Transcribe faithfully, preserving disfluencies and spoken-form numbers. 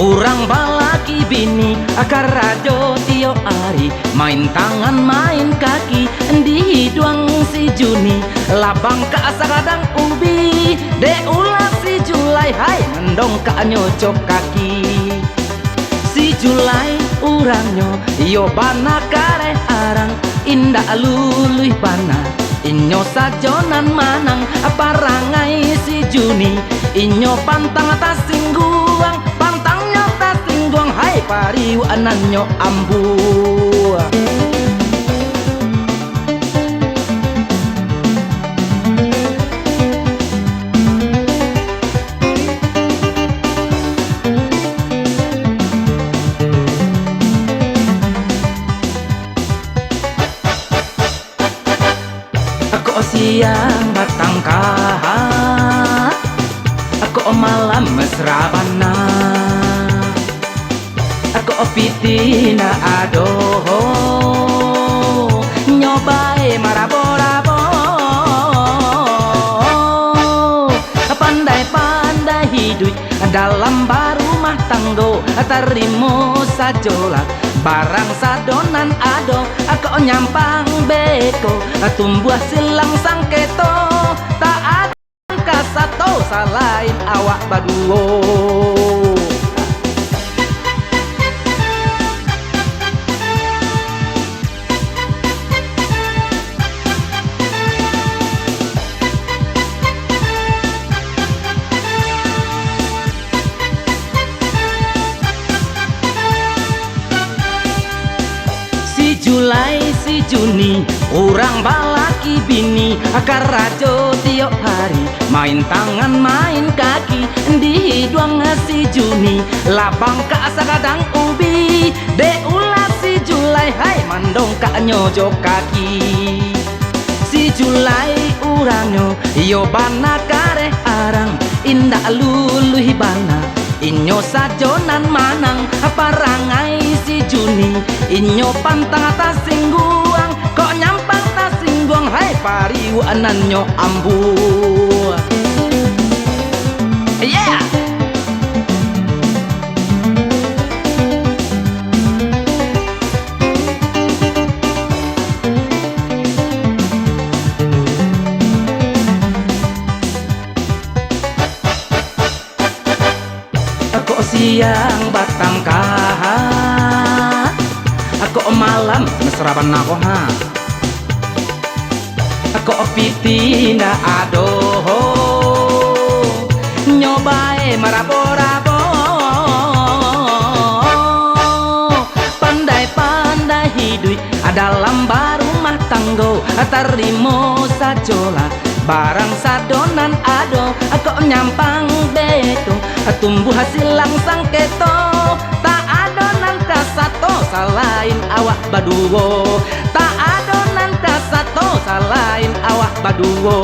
Urang balaki bini, karajo tiok ari, main tangan, main kaki, di hiduang si Juni. Lah bangkak sagadang ubi, dek ulah si Julai, hai, mandongkaknyo cok kaki. Si Julai urangnyo, iyo bana kareh arang, indak luluih bana. Inyo sajo nan manang, parangai si Juni. Inyo pantang tasingguang, pantangnyo tasingguang, hai, pariuak nan nyo ambuang. Kok siang batangka, kok malam mesra bana, kok piti ndak ado, nyo bae marabo-rabo. Pandai-pandai hiduik dalam barumah tanggo, tarimo sajolah barang sado nan ado. Kok nyampang beko, tumbuah silang sangketo, tak ado nan ka sato salain awak baduo. Si Julai, si Juni, urang balaki bini, karajo tiok hari, main tangan, main kaki, di hiduang si Juni. Lah bangkak sagadang ubi, dek ulah si Julai, hai, mandongkaknyo jo kaki. Si Julai urangnyo, iyo bana kareh arang, indak luluih bana. Inyo sajo nan manang, parangai si Juni. Inyo pantang tasingguang, kok nyampang tasingguang, hai, pariuak nan nyo ambuang. Yeah! Kok siang batangka, kok malam mesra bana ko ha. Kok piti ndak ado, nyo bae marabo-rabo. Pandai-pandai hiduik dalam barumah tanggo, tarimo sajolah barang sado nan ado. Kok nyampang beko, tumbuah silang sangketo, tak ado nan ka sato salain awak baduo. Tak ado nan ka sato salain awak baduo.